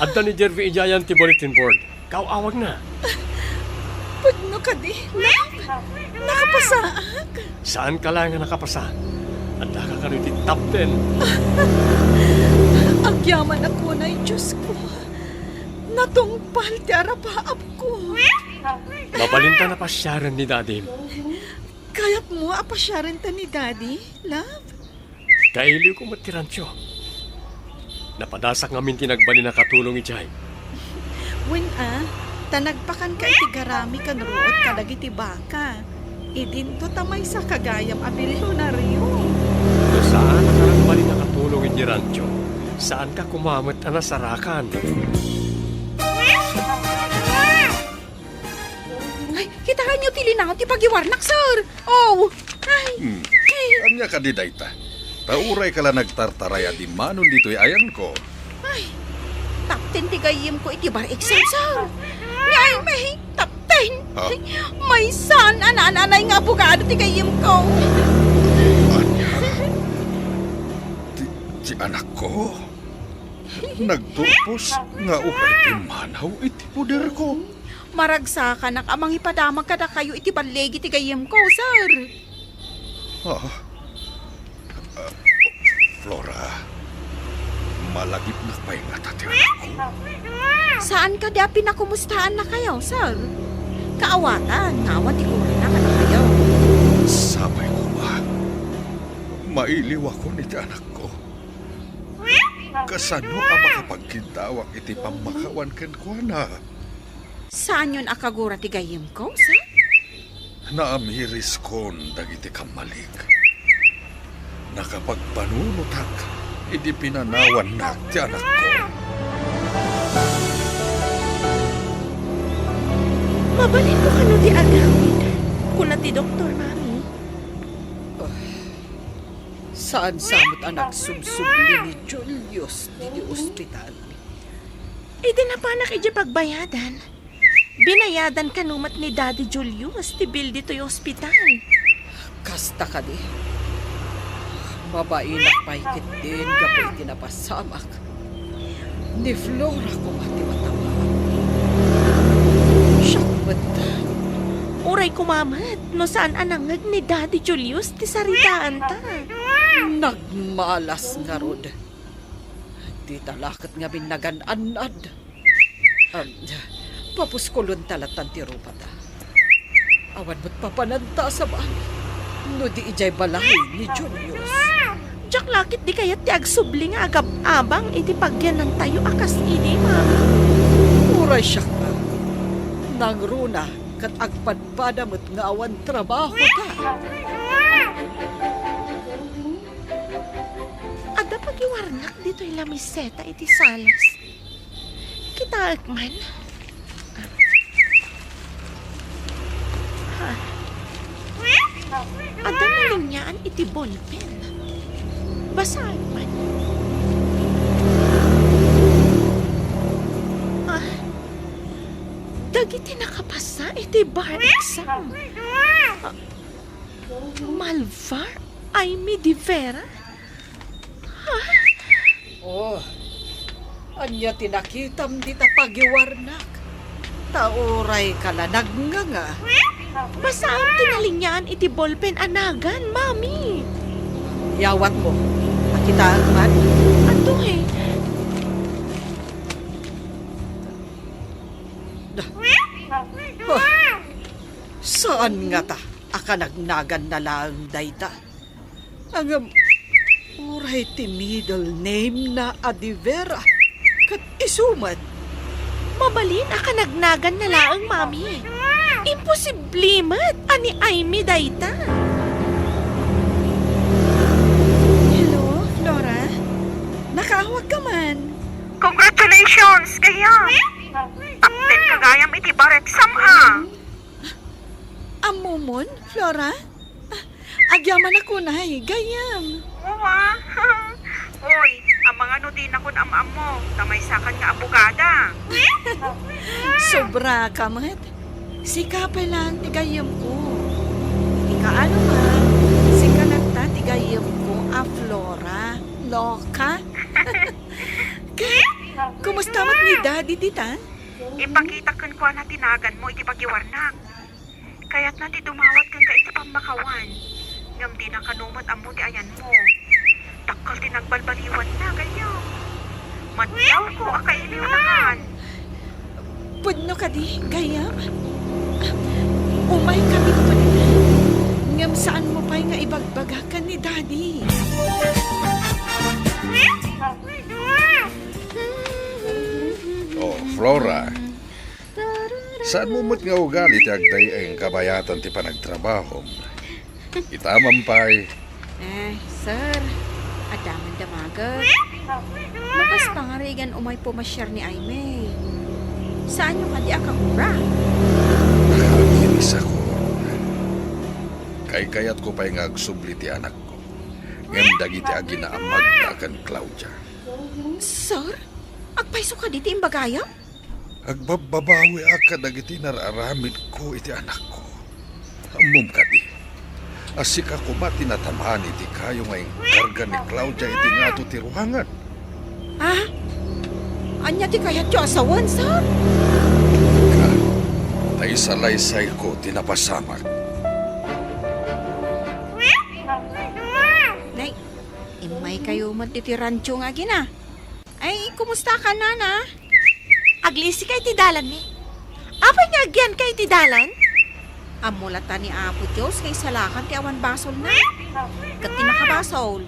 Adda ni Jervy idiayan ti bulletin board. Kaaw-awagna. Pudno kadi, love? Nakapasaak? Saanka la nga nakapasa. Addaka kano iti top ten. Agyamanak unay, Diosko. Natungpal ti arapaapko. Mabalinta a pasiaren ni Dadim. Kayatmo a pasiarenta ni Daddy, love? Ta iliwko met ti rancho. Napadasak ngamin ti nagbalin a katulong idiay. Wen a, ta nagpakanka iti garami ken ruot kadagiti baka. Idinto ta maysaka gayam a bilyonario. No saanka nagbalin a katulong idiay rancho, saanka koma met a nasarakan. Ay, kitaenyo ti linaon ti pagiwarnak, sir! Oh! Ay! Hmm. Ay! Ania kadi dayta? Ta urayka la nagtartaray a dimmanon ditoy ayanko. Ay! Top ten ti gayyemko iti bar exam, sir. Ni Aimee, top ten. Ha? Maysa a naan-anay nga abogado ti gayyemko. Ania? Ti, ti anakko? Nagturpos nga uray pimmanaw iti poderko. Maragsakanak a mangipadamag kadakayo iti balligi ti gayyemko, sir. Ah, ah, Flora, malagipnak pay ngata ti anakko. Saan kadi a pinakumustaannakayo, sir? Kaawatan nga awan ti kurina kadakayo. Sapay koma, mailiwakon iti anakko. Kasano a makapagkintawak iti pammakawan kenkuana? Saanyon a kagura ti gayyemko, sir? Naamiriskon dagiti kammalik. Nakapagpanunotak idi pinanawannak ti anakko. Mabalinmo kano ti agawid? Kuna ti doktor, Mami. Ah, saan sa met a nagsubsubli ni Julius ditoy ospital? Idi napanak idiay pagbayadan, binayadan kano met ni Daddy Julius ti bill ditoy ospital. Kasta kadi? Mabainak pay ketdin gapu iti napasamak. Ni Flora koma ti matama. Siak met. Uray koma met no saan a nangngeg ni Daddy Julius ti saritaanta. Nagmalas ngarud. Dita la ket ngamin nagan-annad. Am, papuskulonta latan ti rupata. Awan met papananta a sabali no di idiay balay ni Julius. Diak la ket di kayat ti agsubli nga agab-abang iti pagyanantayo a kas idi, Mami. Uray siak nga, nangruna ket agpadpada met nga awan trabahota. Adda pagiwarnak ditoy lamiseta iti salas. Kitaek man. Ha? Adda naliniaan iti ballpen. Basaek man. Ah, dagiti nakapasa iti bar exam. Ah, Malvar Aimee de Vera? Ha? Oh, ania ti nakitam dita pagiwarnak? Ta urayka la nagnganga. Basaem ti naliniaan iti ballpen a nagan, Mami. Yawatmo. Nakitaek man? Adtoy. Da. Oh, saan ngata a kanagnaganna laeng dayta? Ngem, uray ti middle name na a De Vera, ket isu met. Mabalin a kanagnaganna laeng, Mami. Imposible met a ni Aimee dayta. Hello, Flora? Nakaawagka man? Congratulations, gayam! Top ten ka gayam iti bar exam, a. Ammomon, Flora? Ah, agyamanak unay, gayyem. Ua. Uy, amangan no dinakon am-ammo, ta maysakan nga abogada. Sobraka met. Sika pay laeng ti gayyemko. Iti kaano man, sika latta ti gayyemko a Flora. Loka. Ket, kumusta met ni Daddy ditan? Ipakitak kenkuana ti naganmo iti pagiwarnak. Kayatna ti dumawat kenka iti pammakawan, ngem dina kano met ammo ti ayanmo. Dakkel ti nagbalbaliwanna, gayyem. Madlawko a kailiwnakan. Pudno kadi, gayyem? Umaykami dita. Ngem saanmo pay nga ibagbaga ken ni Daddy. Oh, Flora. Saanmo met nga ugali ti agday-eng kabayatan ti panagtrabahom. Itamam pay. Eh, sir, adda man damagen. No kas pangarigan umay pumasiar ni Aimee. Saanyo kadi a kagura? Nakaamirisakon. Kaykayatko pay nga agsubli ti anakko. Ngem dagiti aginaamagda ken Claudia. Sir? Agpayso kadi ti imbagayam? Agbabbabawiak kadagiti nararamidko iti anakko. Ammom kadi, a sika koma ti natamaan iti kayo nga inkarga ni Claudia iti ngato ti ruangan. Ah? Ania ti kayatyo a sawen, sir? Ka, ta isalaysayko ti napasamak. Nay, immay kayo met ditoy rancho nga agina. Ay, kumusta ka, nana? Aglisika iti dalanmi. Apay nga agyanka iti dalan? Ammo latta ni Apo Dios nga isalakan ti awan basolna. Ket ti nakabasol,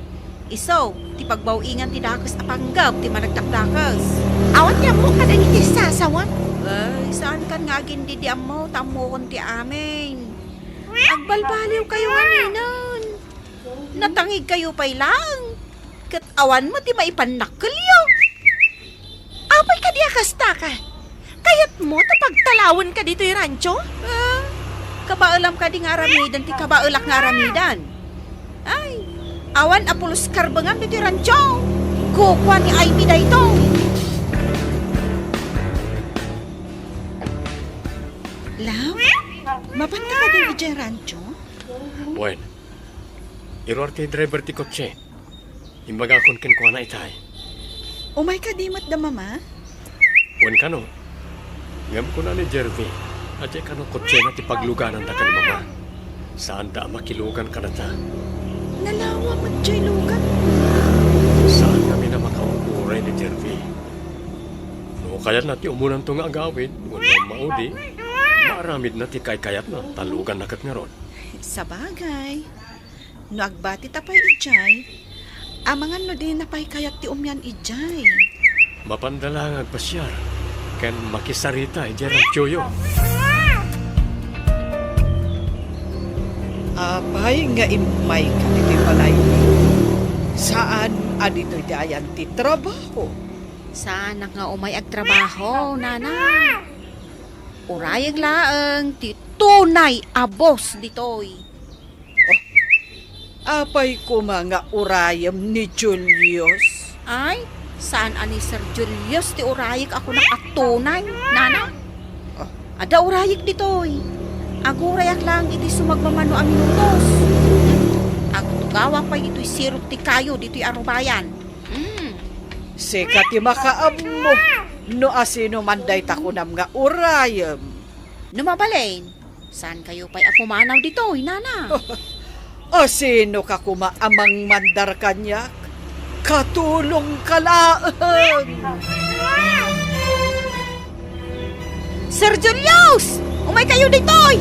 isu ti pagbaw-ingan ti dakes a panggep ti managdakdakes. Awan ti ammok kadagiti sasawem. Ay, saankan nga agindidi ammo, ta ammokon ti amin. Agbalbaliw kayo nganinen. Natangig kayo pay laeng, ket awan met ti maipannakkelyo. Apay kadi a kasta ka? Kayatmo ta pagtalawenka ditoy rancho? Ah, kabaelam kadi nga aramiden ti kabaelak nga aramiden? Ay, awan a pulos karbengam ditoy rancho. Kukua ni Aimee daytoy. Love, mapanta kadi idiay rancho? Wen, iruar ti driver ti kotse. Imbagakon kenkuana itay. Umay kadi met da Mama? Wen kano. Ngem kuna ni Jervie, a diay kano kotsena ti paglugananda ken Mama. Saanda a makilugan kadata. Nalawa met diay lugan. Saan ngamin a makauray ni Jervie. No kayatna ti umunanto nga agawid, wenno maudi, maaramidna ti kaykayatna, ta luganna ket ngarud. Sabagay. No agbatita pay idiay, amangan no dina pay kayat ti umian idiay. Mapanda laeng agpasiar ken makisarita idiay ranchoyo. Apay nga immayka ditoy balay? Saan a ditoy ti ayan ti trabaho? Saanak nga umay agtrabaho, nana. Urayek laeng ti tunay a boss ditoy. Oh, apay koma nga urayem ni Julius? Ay, saan a ni Sir Julius ti urayek a kunak a tunay, nana? Ah. Adda urayek ditoy. Agurayak laeng iti sumagmamano a minutos. Agtugawak pay ditoy sirok ti kayo ditoy a rubayan. Mm. Sika ti makaammo no asino man dayta kunam nga urayem. No mabalin, saan kayo pay a pumanaw ditoy, nana? Asino ka koma a mangmandar kaniak? Katulong ka laeng! Sir Julius! Umay kayo ditoy!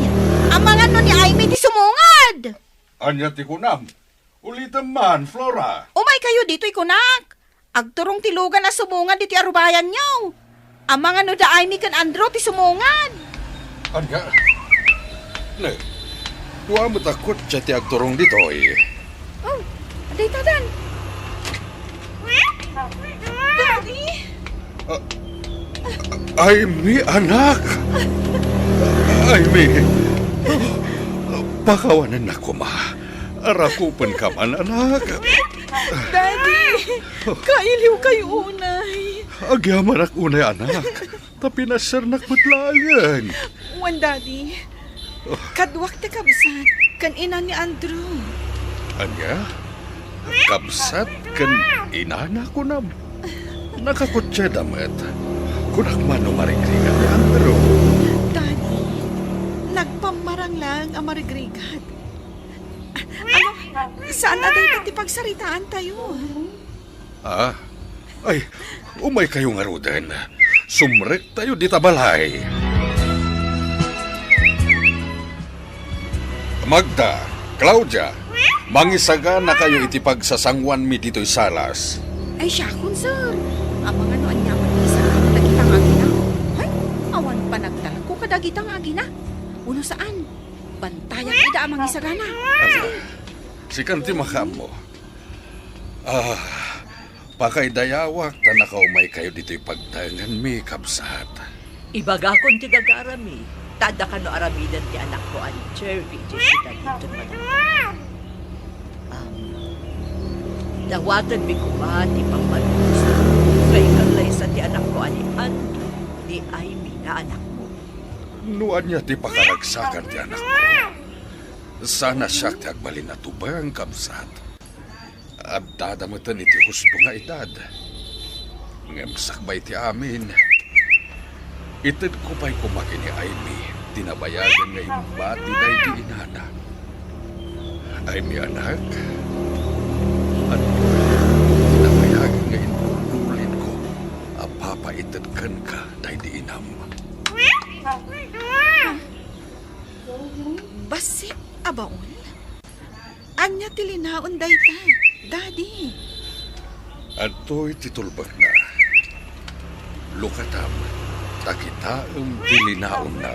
Amangan no ni Aimee ti sumungad! Ania ti kunam? Ulitem man, Flora. Umay kayo ditoy kunak. Agturong ti lugan a sumungad ditoy a rubayanyo. Amangan no da Aimee ken Andrew ti sumungad. Ania? Ne, dua met a kotse ti agturong ditoy. Oh, adda itadan. Daddy! Ah, Aimee, anak! Aimee! Pakawanennak koma. Arakupenka man, anak. Daddy, kailiw kayo unay. Agyamanak unay, anak. Ta pinasernak met laengen. Wen, Daddy. Kaduak ti kabsat ken ina ni Andrew. Ania? Kabsat ken inana kunam? Nakakotseda met. Kunak man no marigrigat ni Andrew. Daddy, nagpammarang laeng a marigrigat. Ano, saan a dayta ti pagsaritaantayo? Ah? Ay, umay kayo ngaruden. Sumrektayo dita balay. Magda, Claudia, mangisagana kayo iti pagsasanguanmi ditoy salas. Ay, siakon, sir. Amangan no ania met ti isagana dagita nga agina. Hay, awan panagtalko kadagita nga agina. Uno saan, bantayak ida a mangisagana. Ala, sikan ti makaammo. Ah, pakaidayawak ta nakaumay kayo ditoy pagtaenganmi, kabsat. Ibagakon ti gagarami, ta adda kano aramiden ti anakko a ni Jervie idiay siudad inton madamdama. Am, dawatenmi koma ti pammanunotmo nga ikallaysan ti anakko a ni Andrew, ni Aimee nga anakmo. No ania ti pakaragsakan ti anakko, saan a siak ti agbalin a tubeng, kabsat. Addada metten iti husto nga edad. Ngem sakbay ti amin, itedko pay koma ken ni Aimee ti nabayagen nga imbati daydi inana. Aimee, anak, adtoy ti nabayagen nga induldulinko a papaited kenka daydi inam. Bassit a baul? Ania ti linaon dayta, Daddy? Adtoy ti tulbekna. Lukatam, ta kitaem ti linaonna.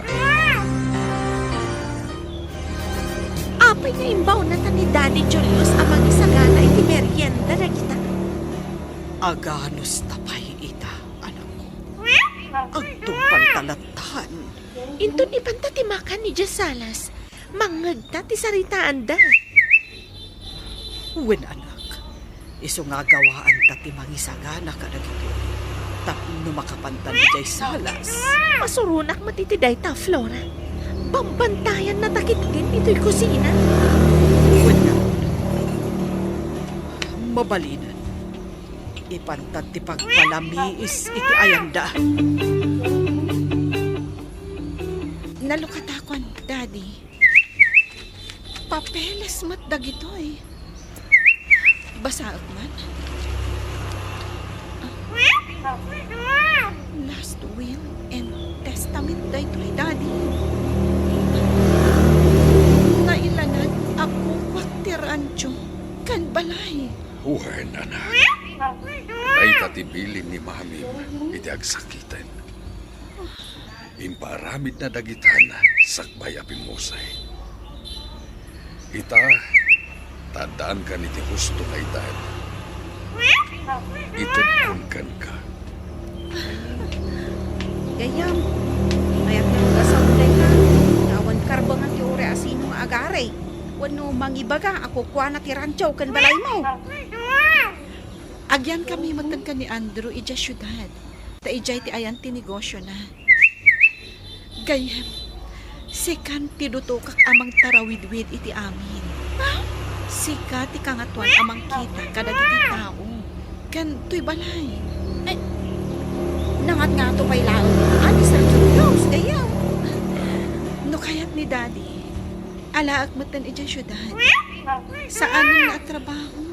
Apay nga imbawna ta ni Daddy Julius a mangisagana iti merienda dagita? Aganusta pay ita, anakko. Agtungpalta lattan. Inton ipanta ti makan idiay salas, mangngegta ti saritaanda. Wen, anak, isu nga agawaanta ti mangisagana kadagitoy tapno makapantan idiay salas. Masuronak met iti dayta, Flora. Bambantayanna ta ketdin ditoy kusina. Wen, anak, mabalinen. Ipanta ti pagpalamiis iti ayanda. Nalukatakon, Daddy. Papeles met dagitoy. Basaek man. Ah. Last will and testament daytoy, Daddy. Nailanad a kukuak ti rancho ken balay. Wen, anak. Dayta ti bilin ni mamim iti agsakiten. Impaaramidna dagitan sakbay a pimmusay. Ita, ta addaankan iti husto nga edad, itedkon kenka. Gayyem, mayat nga agasawem dayta. Awan karbengan ti uray a sino nga agari wenno mangibaga a kukuana ti rancho ken balaymo. Agyankami metten ken ni Andrew idiay siudad, ta idiay ti ayan ti negosiona. Gayyem, sikan ti dutokak a mangtarawidwid iti amin. Sika ti kangatoan a mangkita kadagiti tao ken toy balay. Ay, nangatngato pay laeng a ni Sir Julius, gayyem. No kayat ni Daddy, alaek metten idiay siudad. Saanen nga atrabaho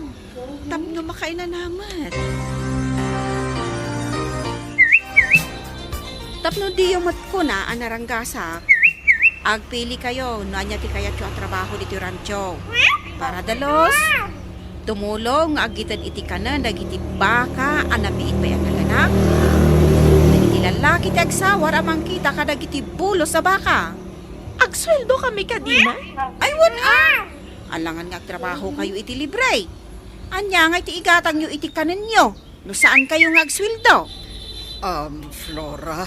tapno makainanamet. Tapno diyo met kuna a naranggasak, agpilikayo no ania ti kayatyo a trabaho ditoy rancho. Para dalus, tumulong nga agited iti kanen dagiti baka a nabiit pay a naganak, dagiti lallaki ti agsawar a mangkita kadagiti bulos a baka. Agsueldo kami kadina? Ay, wen a! Alangan nga agtrabaho kayo iti libre. Ania nga iti igatangyo iti kanenyo no saan kayo nga agsueldo? Um, Flora,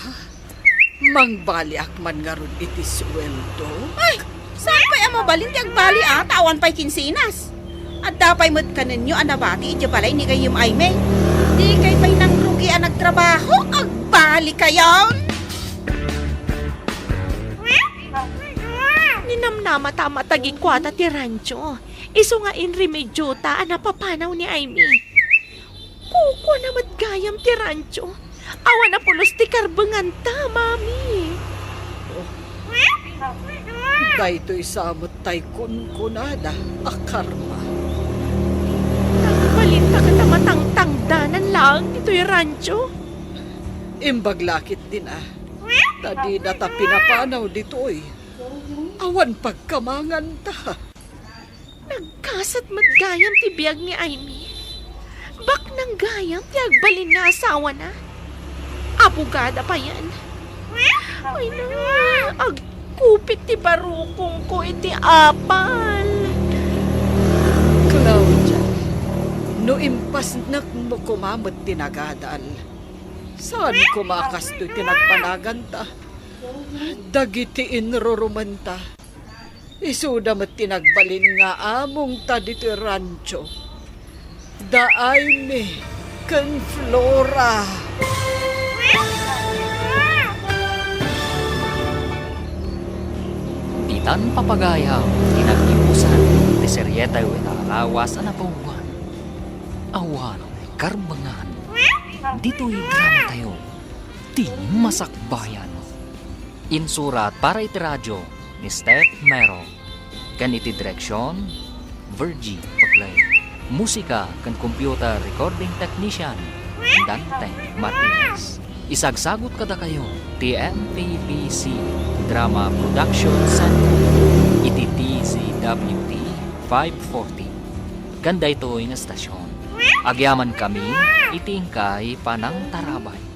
mangbaliak man ngarud iti sueldo? Ay, saan pay a mabalin ti agbali a ta awan pay kinsenas? Adda pay met kanenyo a nabati idiay balay ni gayyem Aimee. Dikay pay nangrugi a nagtrabaho, agbali kayon! Ninamnamata a matagikuata ti rancho. Isu nga inremediota a napapanaw ni Aimee. Kukuana met gayam ti rancho. Awan a pulos ti karbenganta, Mami. Oh. Daytoy sa met tay kunkunada a karma. Nagbalinta ket a matangtangdanan laeng ditoy rancho. Imbag la ketdin a, ta dida ta pinapanaw ditoy. Awan pagkamanganta. Nagkasat met gayam ti biag ni Aimee. Baknang gayam ti agbalin nga asawana. Abogada payen. Ay na, agkupit ti barukongko iti apal. Claudia, no impasnekmo koma met ti nagadal, saan koma a kastoy ti nagpanaganta? Dagiti inrurumenta, isuda met ti nagbalin nga amongta ditoy rancho. Da Aimee ken Flora. Tan papagayam ti naggibusan ti serietayo ita a lawas a napaubban. Awan karbengan. Ditoy dramatayo, ti Masakbayan. Insurat para iti radio ni Steph Mero. Ken iti direksion, Virgie Paclay. Musika ken computer recording technician, Dante Martinez. Isagsagut kadakayo ti M P P C Drama Production Center iti D Z W T five forty. Ken daytoy nga estasion, agyamankami iti inkay panangtarabay.